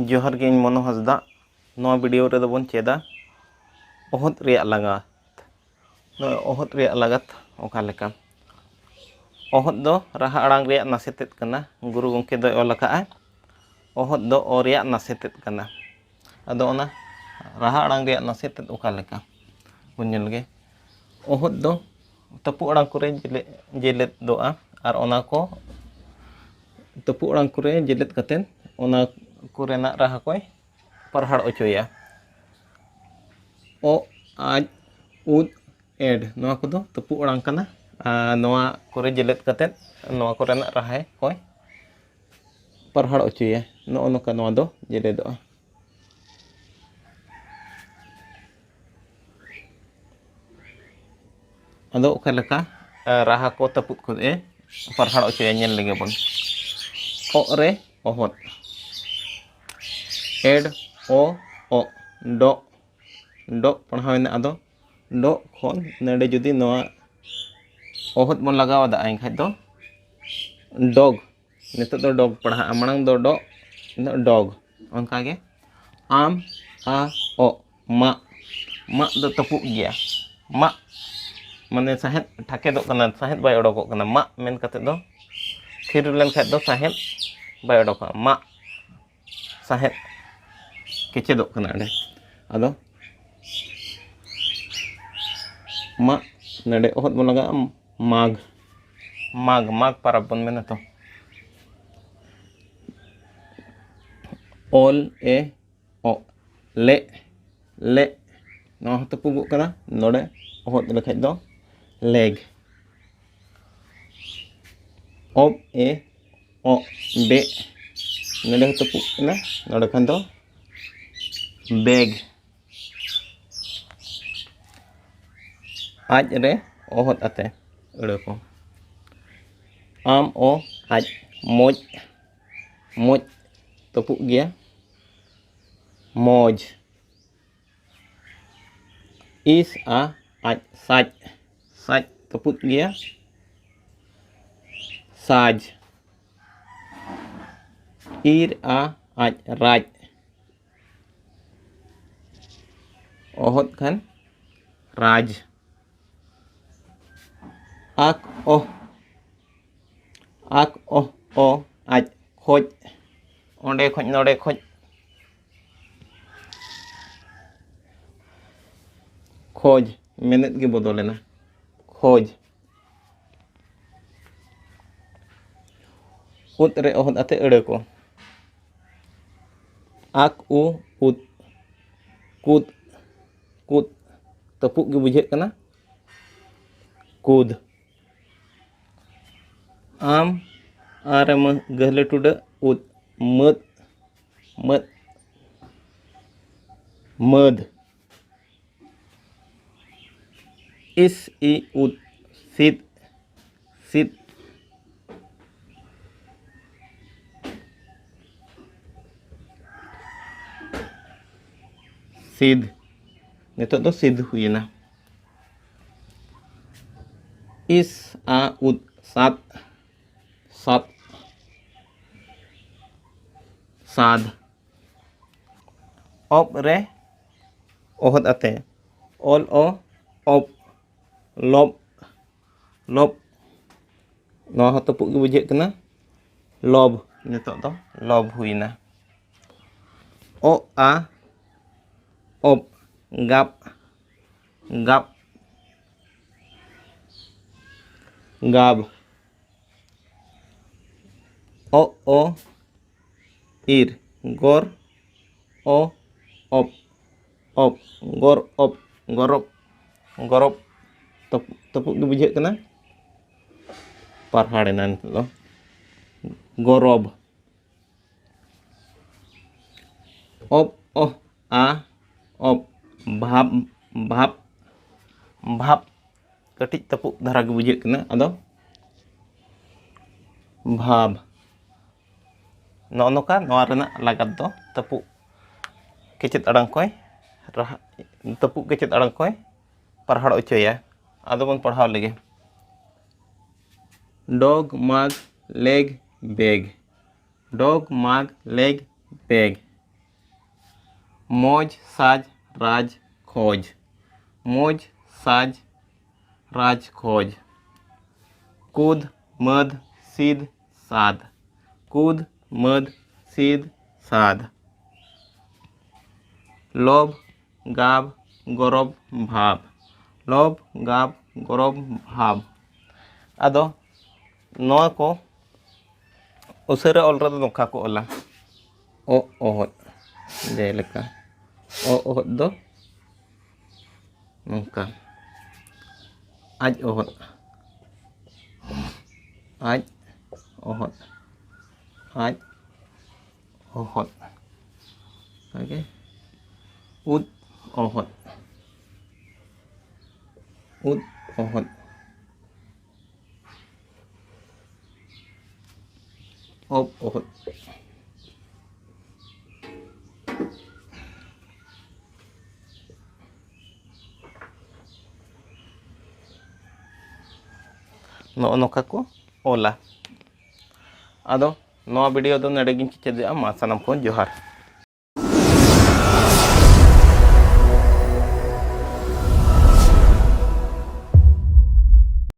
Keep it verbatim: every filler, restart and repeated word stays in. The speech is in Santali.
ᱡᱚᱦᱟᱨ ᱜᱮ, ᱤᱧ ᱢᱚᱱᱳ ᱦᱟᱸᱥᱫᱟ᱾ ᱱᱚᱣᱟ ᱵᱷᱤᱰᱤᱭᱳ ᱨᱮᱫᱚ ᱵᱚᱱ ᱪᱮᱫᱟ ᱚᱦᱚᱫ ᱨᱮᱭᱟᱜ ᱞᱟᱜᱟᱛ᱾ ᱱᱚᱣᱟ ᱚᱦᱚᱫ ᱨᱮᱭᱟᱜ ᱞᱟᱜᱟᱛ ᱚᱠᱟ ᱞᱮᱠᱟ? ᱚᱦᱚᱫ ᱫᱚ ᱨᱟᱦᱟ ᱟᱲᱟᱝ ᱨᱮᱭᱟᱜ ᱱᱟᱥᱮ ᱛᱮᱫ ᱠᱟᱱᱟ᱾ ᱜᱩᱨᱩ ᱜᱚᱢᱠᱮ ᱫᱚᱭ ᱚᱞ ᱟᱠᱟᱫᱼᱟ, ᱚᱦᱚᱫ ᱫᱚ ᱚ ᱨᱮᱭᱟᱜ ᱱᱟᱥᱮ ᱛᱮᱫ ᱠᱟᱱᱟ᱾ ᱟᱫᱚ ᱚᱱᱟ ᱨᱟᱦᱟ ᱟᱲᱟᱝ ᱨᱮᱭᱟᱜ ᱱᱟᱥᱮ ᱛᱮᱫ ᱚᱠᱟ ᱞᱮᱠᱟ ᱵᱚᱱ ᱧᱮᱞ ᱜᱮ᱾ ᱚᱦᱚᱫ ᱫᱚ ᱛᱟᱹᱯᱩ ᱟᱲᱟᱝ ᱠᱚᱨᱮ ᱡᱮᱞᱮ-, ᱡᱮᱞᱮᱫᱚᱜᱼᱟ, ᱟᱨ ᱚᱱᱟ ᱠᱚ ᱛᱟᱹᱯᱩ ᱟᱲᱟᱝ ᱠᱚᱨᱮ ᱡᱮᱞᱮᱫ ᱠᱟᱛᱮᱫ ᱚᱱᱟ ᱠᱚᱨᱮᱱᱟᱜ ᱨᱟᱦᱟ ᱠᱚᱭ ᱯᱟᱨᱦᱟᱲ ᱚᱪᱚᱭᱟ᱾ ᱚ, ᱟᱡ, ᱩᱫ, ᱮᱰ, ᱱᱚᱣᱟ ᱠᱚᱫᱚ ᱛᱟᱹᱯᱩ ᱟᱲᱟᱝ ᱠᱟᱱᱟ᱾ ᱟᱨ ᱱᱚᱣᱟ ᱠᱚᱨᱮ ᱡᱮᱞᱮᱫ ᱠᱟᱛᱮᱫ ᱱᱚᱣᱟ ᱠᱚᱨᱮᱱᱟᱜ ᱨᱟᱦᱟᱭ ᱠᱚᱭ ᱯᱟᱨᱦᱟᱲ ᱚᱪᱚᱭᱟ᱾ ᱱᱚᱜᱼᱚ ᱱᱚᱝᱠᱟ ᱱᱚᱣᱟ ᱫᱚ ᱡᱮᱞᱮᱫᱚᱜᱼᱟ᱾ ᱟᱫᱚ ᱚᱠᱟ ᱞᱮᱠᱟ, ᱮ, ᱨᱟᱦᱟ ᱠᱚ ᱛᱟᱹᱯᱩᱫ ᱠᱷᱚᱱ ᱮ ᱯᱟᱨᱦᱟᱲ ᱚᱪᱚᱭᱟ, ᱧᱮᱞ ᱞᱮᱜᱮ ᱵᱚᱱ᱾ ᱚᱜ ᱨᱮ ᱚᱦᱚᱫ, ᱮᱰ, ᱚ, ᱚᱜ, ᱰᱚᱜ, ᱰᱚᱜ ᱯᱟᱲᱦᱟᱣ ᱮᱱᱟ᱾ ᱟᱫᱚ ᱰᱚᱜ ᱠᱷᱚᱱ ᱱᱚᱰᱮ ᱡᱩᱫᱤ ᱱᱚᱣᱟ ᱚᱦᱚᱫ ᱵᱚᱱ ᱞᱟᱜᱟᱣ ᱟᱫᱟ, ᱮᱱᱠᱷᱟᱡ ᱫᱚ ᱰᱚᱜᱽ᱾ ᱱᱤᱛᱚᱜ ᱫᱚ ᱰᱚᱜᱽ ᱯᱟᱲᱦᱟᱜᱼᱟ, ᱢᱟᱲᱟᱝ ᱫᱚ ᱰᱚᱜ, ᱱᱤᱛᱚᱜ ᱰᱚᱜᱽ᱾ ᱚᱱᱠᱟᱜᱮ ᱟᱢ, ᱟ, ᱚᱜ, ᱢᱟᱜ᱾ ᱢᱟᱜ ᱫᱚ ᱛᱟᱹᱯᱩᱜ ᱜᱮᱭᱟ᱾ ᱢᱟᱜ ᱢᱟᱱᱮ ᱥᱟᱦᱮᱫ ᱴᱷᱟᱠᱮᱫᱚᱜ ᱠᱟᱱᱟ, ᱥᱟᱦᱮᱫ ᱵᱟᱭ ᱚᱰᱚᱠᱚᱜ ᱠᱟᱱᱟ᱾ ᱢᱟᱜ ᱢᱮᱱ ᱠᱟᱛᱮ ᱫᱚ ᱛᱷᱤᱨ ᱞᱮᱱᱠᱷᱟᱡ ᱫᱚ ᱥᱟᱦᱮᱫ ᱵᱟᱭ ᱚᱰᱚᱠᱚᱜᱼᱟ᱾ ᱢᱟᱜ, ᱥᱟᱦᱮᱫ ᱠᱮᱪᱮᱫᱚᱜ ᱠᱟᱱᱟ ᱚᱸᱰᱮ᱾ ᱟᱫᱚ ᱢᱟᱜ, ᱱᱚᱰᱮ ᱚᱦᱚᱫ ᱵᱚᱱ ᱞᱟᱜᱟᱜᱼᱟ, ᱢᱟᱜᱽ᱾ ᱢᱟᱜᱽ, ᱢᱟᱜᱽ ᱯᱟᱨᱟᱵᱽ ᱵᱚᱱ ᱢᱮᱱᱟ ᱛᱚ᱾ ᱚᱞ, ᱮ, ᱚᱜ, ᱞᱮᱜ, ᱞᱮᱜ᱾ ᱱᱚᱣᱟ ᱦᱚᱸ ᱛᱟᱹᱯᱩᱜᱚᱜ ᱠᱟᱱᱟ᱾ ᱱᱚᱰᱮ ᱚᱦᱚᱫ ᱞᱮᱠᱷᱟᱡ ᱫᱚ ᱞᱮᱜᱽ᱾ ᱚᱵ, ᱮ, ᱚᱜ, ᱵᱮᱜ᱾ ᱱᱚᱰᱮ ᱦᱚᱸ ᱛᱟᱹᱯᱩᱜ ᱠᱟᱱᱟ, ᱱᱚᱰᱮ ᱠᱷᱟᱱ ᱫᱚ ᱵᱮᱜᱽ᱾ ᱟᱡ ᱨᱮ ᱚᱦᱚᱫ ᱟᱛᱮ ᱟᱹᱲᱟᱹ ᱠᱚ᱾ ᱟᱢ, ᱚ, ᱟᱡ, ᱢᱚᱡᱽ᱾ ᱢᱚᱡᱽ ᱛᱟᱹᱯᱩᱜ ᱜᱮᱭᱟ, ᱢᱚᱡᱽ᱾ ᱤᱥ, ᱟ, ᱟᱡ, ᱥᱟᱡ᱾ ᱥᱟᱡ ᱛᱟᱹᱯᱩᱜ ᱜᱮᱭᱟ, ᱥᱟᱡᱽ᱾ ᱤᱨ, ᱟ, ᱟᱡ, ᱨᱟᱡᱽ᱾ ᱚᱦᱚᱫ ᱠᱷᱟᱱ ᱨᱟᱡᱽ᱾ ᱟᱠ ᱚᱦ, ᱟᱠ ᱚᱦ ᱚ ᱟᱡ, ᱠᱷᱚᱡ᱾ ᱚᱸᱰᱮ ᱠᱷᱚᱡ, ᱱᱚᱰᱮ ᱠᱷᱚᱡ᱾ ᱠᱷᱚᱡᱽ, ᱢᱮᱱᱮᱫ ᱜᱮ ᱵᱚᱫᱚᱞᱮᱱᱟ᱾ ᱠᱷᱚᱡᱽ᱾ ᱩᱫ ᱨᱮ ᱚᱦᱚᱫ ᱟᱛᱮ ᱟᱹᱲᱟᱹ ᱠᱚ᱾ ᱟᱠ ᱩ ᱩᱫ, ᱠᱩᱫ, ᱠᱩᱫ᱾ ᱛᱟᱹᱯᱩᱜ ᱜᱮ ᱵᱩᱡᱷᱟᱹᱜ ᱠᱟᱱᱟ, ᱠᱩᱫ᱾ ᱟᱢ ᱟᱨ ᱢᱟᱹ ᱜᱟᱹᱦᱞᱟᱹ ᱴᱩᱰᱟᱹᱜ ᱩᱫ, ᱢᱟᱹᱫ, ᱢᱟᱹᱫ, ᱢᱟᱹᱫ᱾ ᱤᱥ ᱤ ᱩᱫ, ᱥᱤᱫ, ᱥᱤᱫ, ᱥᱤᱫ᱾ ᱱᱤᱛᱚᱜ ᱫᱚ ᱥᱤᱫ ᱦᱩᱭᱮᱱᱟ᱾ ᱤᱥ ᱟ ᱩᱫ, ᱥᱟᱫ, ᱥᱟᱫ, ᱥᱟᱫ᱾ ᱚᱵ ᱨᱮ ᱚᱦᱚᱫ ᱟᱛᱮ, ᱚᱞ ᱚ ᱚᱵ, ᱞᱚᱵ, ᱞᱚᱵ᱾ ᱱᱚᱣᱟ ᱦᱚᱸ ᱛᱟᱹᱯᱩᱜ ᱜᱮ ᱵᱩᱡᱷᱟᱹᱜ ᱠᱟᱱᱟ, ᱞᱚᱵ᱾ ᱱᱤᱛᱚᱜ ᱫᱚ ᱞᱚᱵ ᱦᱩᱭᱱᱟ᱾ ᱚ ᱟ ᱚᱵ, ᱜᱟᱵ, ᱜᱟᱵ, ᱜᱟᱵ᱾ ᱚ ᱚ ᱤᱨ, ᱜᱚᱨ ᱚ ᱚᱯ, ᱚᱯ, ᱜᱚᱨ ᱚᱯ, ᱜᱚᱨᱚᱵ, ᱜᱚᱨᱚᱵ᱾ ᱛᱟᱹᱯᱩᱜ, ᱛᱟᱹᱯᱩᱜ ᱜᱮ ᱵᱩᱡᱷᱟᱹᱜ ᱠᱟᱱᱟ, ᱯᱟᱨᱦᱟᱲ ᱮᱱᱟ ᱱᱤᱛᱚᱜ ᱫᱚ᱾ ᱜᱚᱨᱚᱵ᱾ ᱚᱯ ᱚᱦ ᱟ ᱚᱯ, ᱵᱷᱟᱵ, ᱵᱷᱟᱵ, ᱵᱷᱟᱵ᱾ ᱠᱟᱹᱴᱤᱡ ᱛᱟᱹᱯᱩᱜ ᱫᱷᱟᱨᱟ ᱜᱮ ᱵᱩᱡᱷᱟᱹᱜ ᱠᱟᱱᱟ, ᱟᱫᱚ ᱵᱷᱟᱵ᱾ ᱱᱚᱜᱼᱚ ᱱᱚᱝᱠᱟ ᱱᱚᱣᱟ ᱨᱮᱱᱟᱜ ᱞᱟᱜᱟᱛ ᱫᱚ ᱛᱟᱹᱯᱩᱜ ᱠᱮᱪᱮᱫ ᱟᱲᱟᱝ ᱠᱚᱭ ᱨᱟᱦᱟ-, ᱛᱟᱹᱯᱩᱜ ᱠᱮᱪᱮᱫ ᱟᱲᱟᱝ ᱠᱚᱭ ᱯᱟᱨᱦᱟᱲ ᱦᱚᱪᱚᱭᱟ᱾ ᱟᱫᱚ ᱵᱚᱱ ᱯᱟᱲᱦᱟᱣ ᱞᱮᱜᱮ᱾ ᱰᱚᱜᱽ ᱢᱟᱜᱽ ᱞᱮᱜᱽ ᱵᱮᱜᱽ, ᱰᱚᱜᱽ ᱢᱟᱜᱽ ᱞᱮᱜᱽ ᱵᱮᱜᱽ᱾ ᱢᱚᱡᱽ ᱥᱟᱡᱽ ᱨᱟᱡᱽ ᱠᱷᱚᱡᱽ, ᱢᱚᱡᱽ ᱥᱟᱡᱽ ᱨᱟᱡᱽ ᱠᱷᱚᱡᱽ, ᱠᱩᱫ ᱢᱟᱹᱫ ᱥᱤᱫ ᱥᱟᱫ, ᱠᱩᱫ ᱢᱟᱹᱫ ᱥᱤᱫ ᱥᱟᱫ, ᱞᱚᱵᱽ ᱜᱟᱵᱽ ᱜᱚᱨᱚᱵᱽ ᱵᱷᱟᱵᱽ, ᱞᱚᱵᱽ ᱜᱟᱵᱽ ᱜᱚᱨᱚᱵᱽ ᱵᱷᱟᱵᱽ᱾ ᱟᱫᱚ ᱱᱚᱣᱟ ᱠᱚ ᱩᱥᱟᱹᱨᱟ ᱚᱞ ᱨᱮᱫᱚ ᱱᱚᱝᱠᱟ ᱠᱚ ᱚᱞᱟ, ᱚ ᱚᱦᱚᱫ, ᱡᱮᱞᱮᱠᱟ ᱚ ᱚᱦᱚᱫ ᱫᱚ ᱱᱚᱝᱠᱟ, ᱟᱡ ᱚᱦᱚᱫ, ᱟᱡ ᱚᱦᱚᱫ, ᱟᱡ ᱚᱦᱚᱫ᱾ ᱚᱱᱠᱟᱜᱮ ᱩᱫ ᱚᱦᱚᱫ, ᱩᱫ ᱚᱦᱚᱫ, ᱚᱵ ᱚᱦᱚᱫ᱾ ᱱᱚᱜᱼᱚ ᱱᱚᱝᱠᱟ ᱠᱚ ᱚᱞᱟ᱾ ᱟᱫᱚ ᱱᱚᱣᱟ ᱵᱷᱤᱰᱤᱭᱳ ᱫᱚ ᱱᱚᱰᱮ ᱜᱤᱧ ᱠᱮᱪᱮᱫᱮᱜᱼᱟ᱾ ᱢᱟ ᱥᱟᱱᱟᱢ ᱠᱚ ᱡᱚᱦᱟᱨ᱾